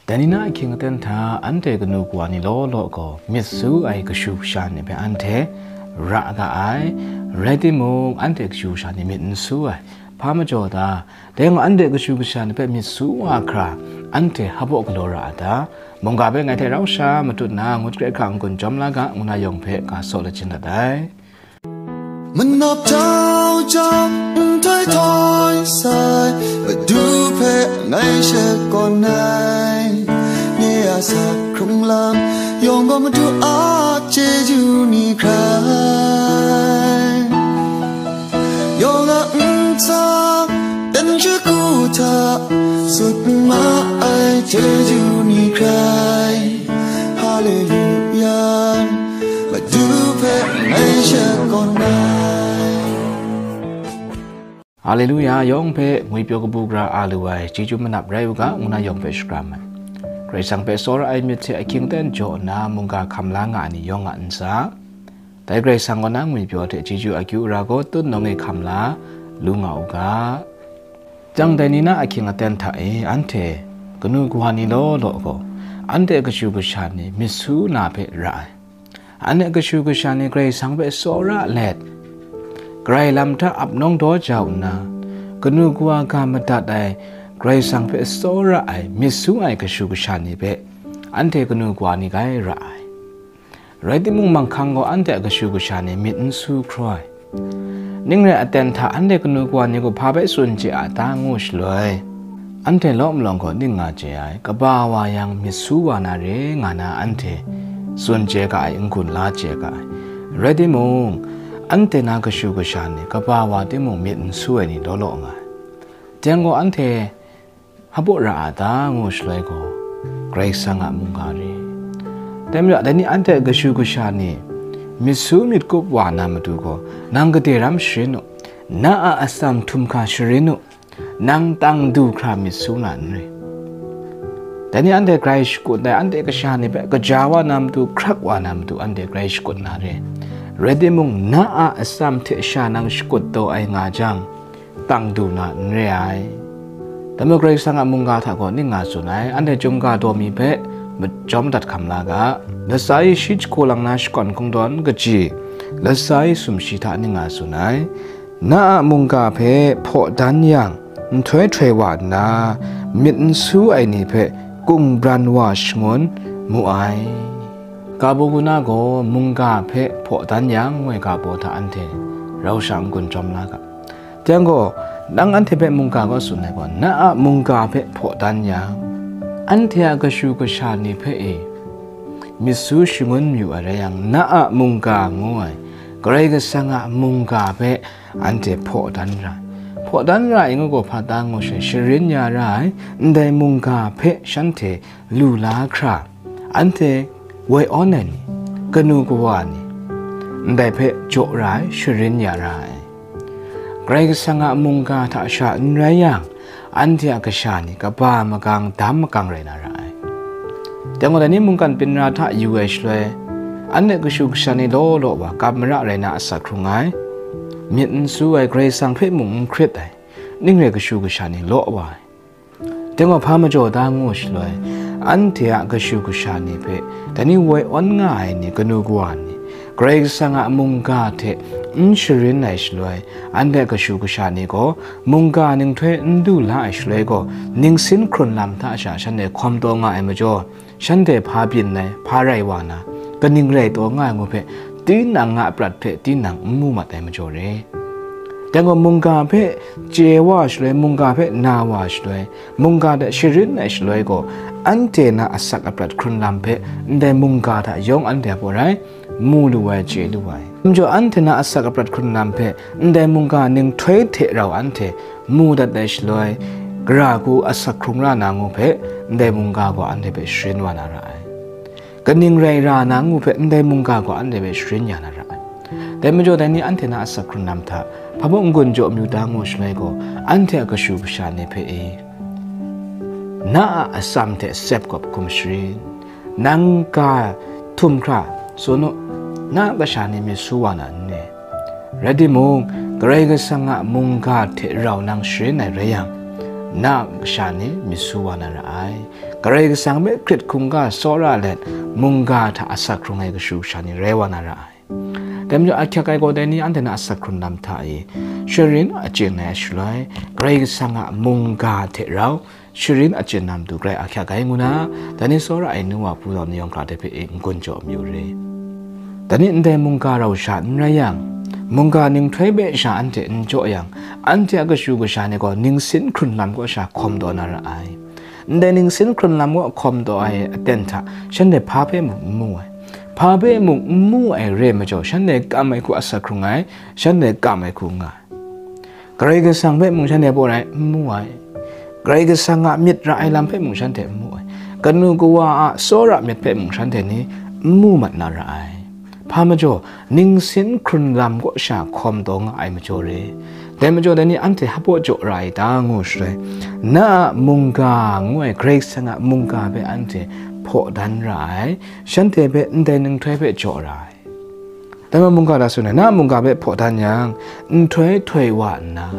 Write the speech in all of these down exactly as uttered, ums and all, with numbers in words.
Dai ni na ahkying aten hta anhte kanu kawa ni law law gaw myit su ai kashu kasha ni hpe anhte ra ga ai, rai timung, anhte kashu kasha ni myit n su ai. Hpa majaw ta? Dai gaw anhte kashu kasha ni hpe myit su wa hkra, anhte hpa baw galaw ra a ta? Mungga hpe ngai hte rau sha matut nna, ngut kre hkra n-gun jawm la ga, ngu na yawng hpe ga saw lachyum dat ai. Manawp jau jau, nhtoi htoi sai, Madu hpe ngai shakawn ai. Nye a sa hkrung lam yawng gaw Madu a chyeju ni hkrai. Yawng a ntsa dan shagu hta sut ma ai chyeju ni hkrai. Haleluya, Madu hpe ngai shakawn ai. Haleluya, yawng hpe ngwipyaw kabu gara a lu ai, chyeju manap rai u ga, ngu na yawng hpe shakram ai. Karai Kasang hpe tsawra ai myit hte ahkying aten jaw nna, mungga hkam la nga ai ni yawng a ntsa, dai Karai Kasang kaw na ngwipyaw hte chyeju akyu ara gaw tut nawng e hkam la lu nga u ga. Jang dai ni na ahkying aten hta e, anhte kanu kawa ni law law gaw, anhte kashu kasha ni myit su na hpe ra ai. Anhte kashu kasha ni Karai Kasang hpe tsawra let, Karai lam hta ap nawng daw jau nna, kanu kawa ga madat ai, Karai Kasang hpe tsawra ai, myit su ai kashu kasha ni hpe, anhte kanu kawa ni gai ra ai. Rai timung, manghkang gaw anhte a kashu kasha ni myit n su hkrai. Ning rai aten hta anhte kanu kawa ni gaw hpa bai tsun chye a ta ngu shaloi, anhte law malawng gaw ning nga chye ai, kaba wa yang myit su wa na re nga na anhte tsun chye ga ai, n-gun la chye ga ai. Rai timung, anhte na kashu kasha ni kaba wa timung myit n su ai ni law law nga ai. Dai gaw anhte hpa baw ra a ta ngu shaloi gaw, Karai Kasang a mungga re. Dai majaw, dai ni anhte a kashu kasha ni myit su myit kup wa na matu gaw, nang gade ram sharin u, na a atsam htum hkra sharin u, nang tang du hkra myit su na n re. Dai ni anhte grai shakut ai, anhte kasha ni hpe kaja wa na matu, hkrak wa na matu, anhte grai shakut na re. Rai timung, na a atsam hte sha nang shakut taw ai nga jang, tang du na n re ai. Dai majaw, Karai Kasang a mungga hta gaw ning nga tsun ai, anhte chyum ga daw mi hpe majawm dat hkam la ga. Latsa e shi jahku lang na shakawn kungdawn kaji, latsa e sumshi hta ning nga tsun ai. Na a mungga hpe hpaw dan yang, nhtoi htoi wa nna, myit n su ai ni hpe kung bran wa shangun mu ai. Ga baw kaw na gaw mungga hpe hpaw dan yang, ngu ai ga baw hta anhte rau sha n-gun jawm la ga. Dai gaw, nang anhte hpe mungga kaw tsun ai gaw, na a mungga hpe hpaw dan yang, anhte a kashu kasha ni hpe e myit su shangun mayu ai rai yang, na a mungga ngu ai, Karai Kasang a mungga hpe anhte hpaw dan ra ai. Hpaw dan ra ai ngu gaw hpa ta ngu shaloi, sharin ya ra ai, ndai mungga hpe shanhte lu la hkra, anhte woi awn ai ni, kanu kawa ni, ndai hpe jaw ra ai, sharin ya ra ai. Karai Kasang a mungga hta sha n rai yang, anhte a kasha ni kaba magang, dam magang rai na ra ai. Dai gaw, dai ni mungkan byin ra hta yu ai shaloi, anhte kashu kasha ni law law wa kap mara rai na asak hkrung ai, myit n su ai, Karai Kasang hpe mung n hkrit ai, ning rai kashu kasha ni law wa ai. Dai gaw, hpa majaw ta ngu shaloi, anhte a kashu kasha ni hpe, dai ni woi awn nga ai ni, kanu kawa ni, Karai Kasang a mungga hte n sharin ai shaloi, anhte kashu kasha ni gaw mungga ninghtoi n du la ai shaloi gaw, ningsin hkrun lam hta sha shanhte hkawm taw nga ai majaw, shanhte hpa byin ai, hpa rai wa na, kaning rai taw nga ai ngu hpe, tinang a prat hpe tinang n mu mat ai majaw re. Dai gaw, mungga hpe chye wa shaloi, mungga hpe na wa shaloi, mungga hte sharin ai shaloi gaw, anhte na asak aprat hkrun lam hpe ndai mungga hta yawng anhte a baw rai mu lu ai, chye lu ai. Majaw, anhte na asak aprat hkrun lam hpe ndai mungga ninghtoi hte rau anhte mu dat ai shaloi, gara hku asak hkrung ra na ngu hpe, ndai mungga gaw anhte hpe sharin wa na ra ai. Kaning rai ra na ngu hpe, ndai mungga gaw anhte hpe sharin ya na ra ai. Dai majaw, dai ni anhte na asak hkrun lam hta hpa baw n-gun jaw mayu ta ngu shaloi gaw, anhte a kashu kasha ni hpe e, na a atsam hte sep gawp hkum sharin, nang ga htum hkra tsun u, na a kasha ni myit su wa na n re? Rai timung, Karai Kasang a mungga hte rau nang sharin ai rai yang, na a kasha ni myit su wa na ra ai. Karai Kasang hpe hkrit hkungga tsawra let, mungga hta asak hkrung ai kashu kasha ni rai wa na ra ai. Dai majaw, ahkyak ai gaw dai ni anhte na asak hkrun lam hta e sharin achyin ai shaloi, Karai Kasang a mungga hte rau sharin achyin na matu grai ahkyak ai ngu na, dai ni tsawra ai nu wa hpu zawn ni yawng hkra hte hpe e n-gun jaw mayu re. Dai ni ndai mungga rau sha n rai yang, mungga ninghtoi hpe sha anhte n jaw yang, anhte a kashu kasha ni gaw ningsin hkrun lam kaw sha hkawm taw na ra ai. Ndai ningsin hkrun lam kaw hkawm taw ai aten hta, shanhte hpa hpe mung n mu ai. Hpa hpe mung n mu ai re ai majaw, shanhte kam ai hku asak hkrung ai, shanhte kam ai hku nga ai. Karai Kasang hpe mung shanhte hpaw rai n mu ai. Karai Kasang a myit ra ai lam hpe mung shanhte n mu ai. Kanu kawa a tsawra myit hpe mung shanhte ni n mu mat na ra ai. Hpa majaw, ningsin hkrun lam kaw sha hkawm taw nga ai majaw re. Dai majaw, dai ni anhte hpaw jaw ra ai ta ngu shaloi, na a mungga ngu ai Karai Kasang a mungga hpe anhte hpaw dan ra ai, shanhte hpe ndai ninghtoi hpe jaw ra ai. Dai majaw mungga hta tsun ai, na a mungga hpe hpaw dan yang, nhtoi htoi wa nna,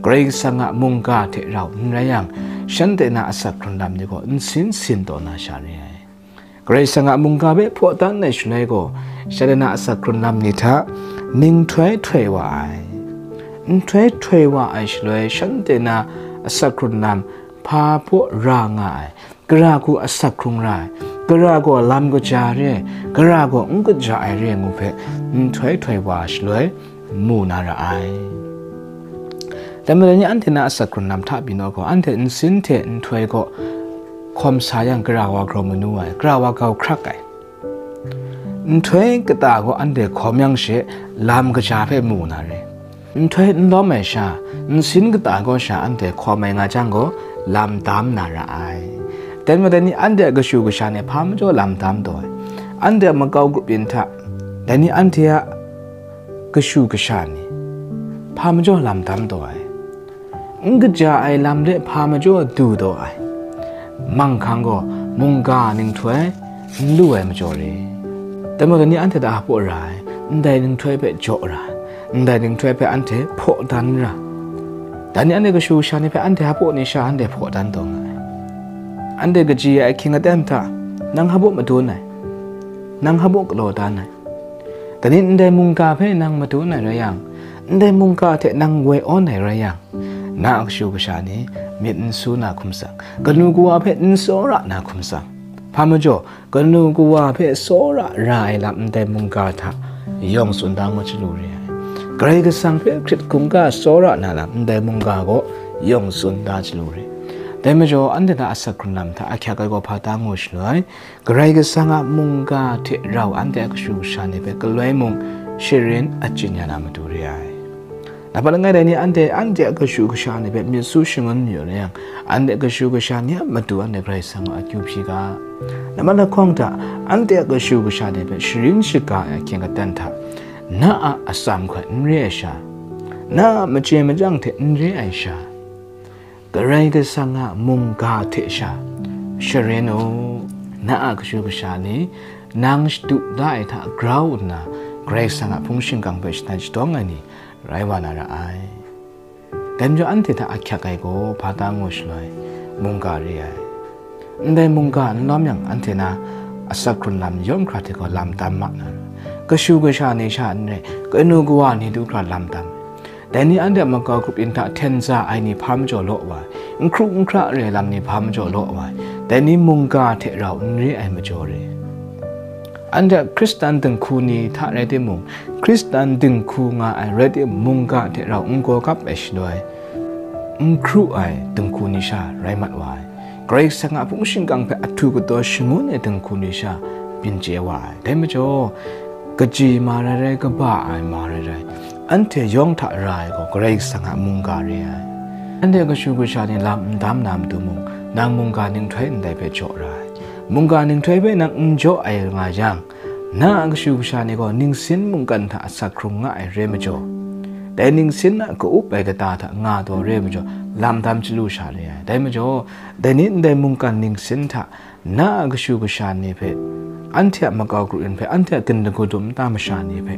Karai Kasang a mungga hte rau n rai yang, shanhte na asak hkrun lam ni gaw nsin sin taw na sha re ai. Karai Kasang a mungga hpe hpaw dan ai shaloi gaw, shanhte na asak hkrun lam ni hta ninghtoi htoi wa ai. Nhtoi htoi wa ai shaloi, shanhte na asak hkrun lam hpa hpaw ra nga ai, gara gaw asak hkrung ra ai, gara gaw lam kaja re ai, gara gaw n kaja ai re ai ngu hpe nhtoi htoi wa ai shaloi, mu na ra ai. Dai majaw ni anhte na asak hkrun lam hta pyi naw gaw, anhte nsin hte nhtoi gaw hkawm sa yang, gara wa grau manu ai, gara wa grau hkrak ai. Nhtoi kata gaw anhte hkawm yang she, lam kaja hpe mu na re. Nhtoi n lawm ai sha, nsin kata gaw sha anhte hkawm ai nga jang gaw, lam dam na ra ai. Dai majaw dai ni anhte a kashu kasha ni hpa majaw lam dam taw ai. Anhte a makau grup yin hta, dai ni anhte a kashu kasha ni hpa majaw lam dam taw ai. N kaja ai lam de hpa majaw du taw ai. Manghkang gaw mungga ninghtoi n lu ai majaw re. Dai majaw dai ni anhte hta hpaw ra ai, ndai ninghtoi hpe jaw ra ai, ndai ninghtoi hpe anhte hpaw dan ra. Dai ni anhte kashu kasha ni hpe anhte hpaw ni sha anhte hpaw dan taw nga ai. Anhte kaji ai ahkying aten hta, nang hpaw madun ai, nang hpaw galaw dan ai. Dai ni ndai mungga hpe nang madun ai rai yang, ndai mungga hte nang woi awn ai rai yang, na a kashu kasha ni myit n su na hkum tsang, kanu kawa hpe n tsawra na hkum tsang. Hpa majaw, kanu kawa hpe tsawra ra ai lam ndai mungga hta yawng tsun da ngut chyalu re ai. Karai Kasang hpe hkrit hkungga tsawra na lam ndai mungga gaw yawng tsun da chyalu re. Dai majaw, anhte hta asak hkrun lam hta ahkyak ai gaw hpa ta ngu shaloi, Karai Kasang a mungga hte rau anhte a kashu kasha ni hpe galoi mung sharin achyin ya na matu re ai. Nambat langai dai ni anhte, anhte a kashu kasha ni hpe myit su shangun mayu rai yang, anhte a kashu kasha ni a matu anhte Karai Kasang a akyu hpyi ga. Nambat lahkawng hta, anhte a kashu kasha ni hpe sharin shaga ai ahkying aten hta, na a atsam hkoi n re ai sha, na a machye machyang hte n re ai sha, Karai Kasang a mungga hte sha sharin u. Na a kashu kasha ni nang shadu da ai hta grau nna, Karai Kasang a hpung shingkang hpe shadan shadawng ai ni rai wa na ra ai. Dai majaw, anhte hta ahkyak ai gaw hpa ta ngu shaloi, mungga re ai. Ndai mungga n lawm yang, anhte na asak hkrun lam yawng hkra hte gaw lam tam ma na ra. Kashu kasha ni sha n rai, kanu kawa ni du hkra lam tam ai. Dai ni anhte a makau grup yin hta hten za ai ni hpa majaw law wa ai, n hkru n hkra re ai lam ni hpa majaw law wa ai, dai ni mungga hte rau n re ai majaw re. Anhte a Hkristan dinghku ni hta rai timung, Hkristan dinghku nga ai rai timung, mungga hte rau n gawgap ai shaloi, n hkru ai dinghku ni sha rai mat wa ai. Karai Kasang a hpung shingkang hpe ahtu kataw shangun ai dinghku ni sha byin chye wa ai. Dai majaw, kaji ma rai rai, kaba ai ma rai rai, anhte yawng hta ra ai gaw Karai Kasang a mungga re ai. Anhte kashu kasha ni lam n dam na matu mung, nang mungga ninghtoi ndai hpe jaw ra ai. Mungga ninghtoi hpe nang n jaw ai nga yang, na a kashu kasha ni gaw ningsin mungkan hta asak hkrung nga ai re majaw, dai ningsin a ka-up ai kata hta nga taw re majaw, lam dam chyalu sha re ai. Dai majaw, dai ni ndai mungkan ningsin hta na a kashu kasha ni hpe, anhte a makau grup yin hpe, anhte a ginding hkudum nta masha ni hpe,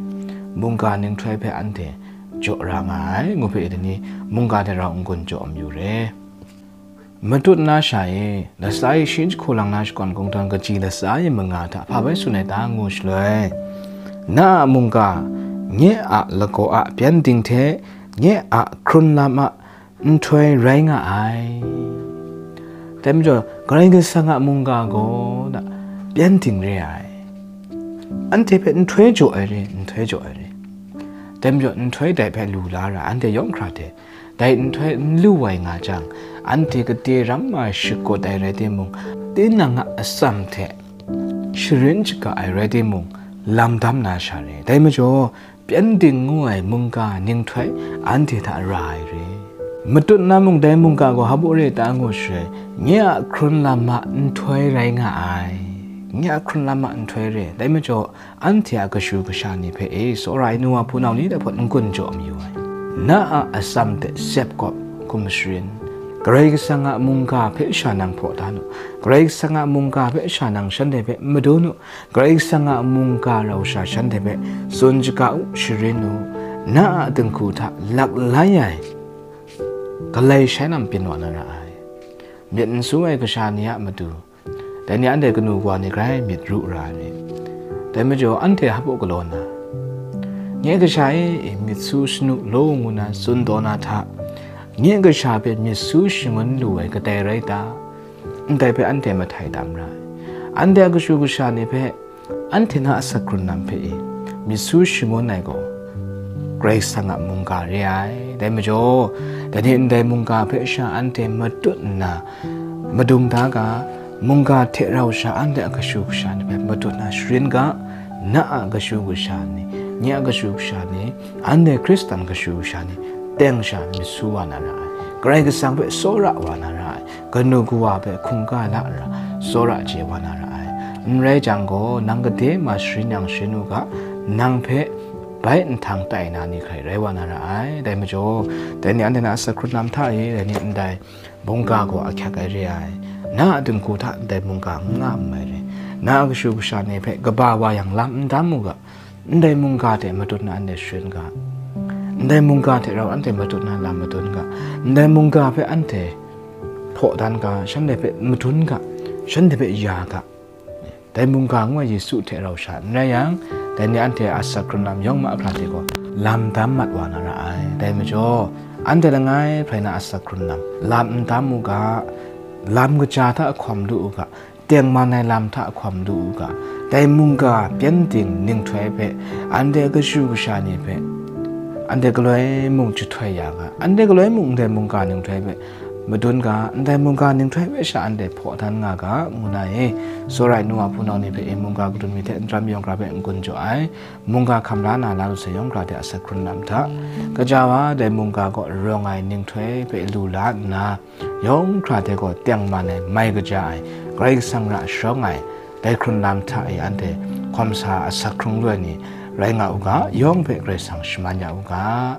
mungga ninghtoi hpe anhte jaw ra nga ai, ngu hpe dai ni mungga hte rau n-gun jaw mayu re. Matut na sha e, latsa e shi jahku lang na shakawn kungdawn kaji latsa e manga hta hpa bai tsun ai ta ngu shaloi, na a mungga, nye a lagaw a pyengdin hte nye a hkrun lam a nhtoi rai nga ai. Dai majaw, Karai Kasang a mungga gaw na pyengdin re ai. Anhte hpe nhtoi jaw ai re, nhtoi jaw ai re. Dai majaw, nhtoi dai hpe lu la ra, anhte yawng hkra hte dai nhtoi n lu ai nga jang, anhte gade ram ai shakut ai rai timung, tinang a atsam hte sharin shaga ai rai timung, lam dam na sha re. Dai majaw, pyengdin ngu ai mungga nhtoi anhte hta ra ai re. Matut na mung dai mungga gaw hpa baw re ta ngu shaloi, nye a hkrun lam a nhtoi rai nga ai. Nye a hkrun lam a nhtoi re. Dai majaw, anhte a kashu kasha ni hpe e, tsawra ai nu wa hpunau ni dai hpawt n-gun jaw mayu ai. Na a atsam hte sep kawp hkum sharin, Karai Kasang a mungga hpe sha nang hpaw dan u, Karai Kasang a mungga hpe sha nang shanhte hpe madun u, Karai Kasang a mungga rau sha shanhte hpe tsun shaga u, sharin u, na a dinghku hta lak lai ai galai shai lam byin wa na ra ai. Myit n su ai kasha ni a matu, dai ni anhte kanu kawa ni grai myit ru ra ai ni. Dai majaw, anhte hpa baw galaw na, nye kasha e, myit su shanu law ngu na tsun taw na hta, nye kasha hpe myit su shangun lu ai kadai rai ta? Ndai hpe anhte mahtai tam ra ai. Anhte a kashu kasha ni hpe, anhte na a asak hkrun lam hpe e myit su shangun ai gaw, Karai Kasang a mungga re ai. Dai majaw, dai ni ndai mungga hpe sha anhte matut nna, madung da ga, mungga hte rau sha anhte a kashu kasha ni hpe matut nna sharin ga, na a kashu kasha ni, nye a kashu kasha ni, anhte Hkristan kashu kasha ni, teng sha myit su wa na ra ai, Karai Kasang hpe tsawra wa na ra ai, kanu kawa hpe hkungga la ra, tsawra chye wa na ra ai. N rai jang gaw, nang gade ma sharin yang sharin u ga, nang hpe bai nhtang tai na ni hkrai rai wa na ra ai. Dai majaw, dai ni anhte na a asak hkrun lam hta e, dai ni ndai mungga gaw ahkyak ai re ai. Na a dinghku hta ndai mungga n nga n mai re. Na a kashu kasha ni hpe kaba wa yang lam n dam u ga, ndai mungga hte matut na anhte sharin ga, ndai mungga hte rau anhte matut na lam madun ga, ndai mungga hpe anhte hpaw dan ga, shanhte hpe madun ga, shanhte hpe ya ga. Dai mungga ngu ai Yesu hte rau sha n rai yang, dai ni anhte a asak hkrun lam yawng mahkra hte gaw lam dam mat wa na ra ai. Dai majaw, anhte langai hprai na a asak hkrun lam, lam n dam u ga, lam kaja hta hkawm lu u ga, tengman ai lam hta hkawm lu u ga, dai mungga pyengdin nhtoi hpe, anhte kashu kasha ni hpe, anhte galoi mung jahtoi ya ga, anhte galoi mung ndai mungga nhtoi hpe madun ga, ndai mungga nhtoi hpe sha anhte hpaw dan nga ga, ngu na e, tsawra ai nu wa hpunau ni hpe e mungga kadun mi hte n ram yawng hkra hpe n-gun jaw ai, mungga hkam la na la lu sai yawng hkra hte a asak hkrun lam hta, kaja wa dai mungga kaw rawng ai nhtoi hpe lu la nna, yawng hkra hte gaw tengman ai, mai kaja ai, Karai Kasang ra sharawng ai, dai hkrun lam hta e anhte hkawm sa a asak hkrung lu ai ni rai nga u ga, yawng hpe Karai Kasang shaman ya u ga.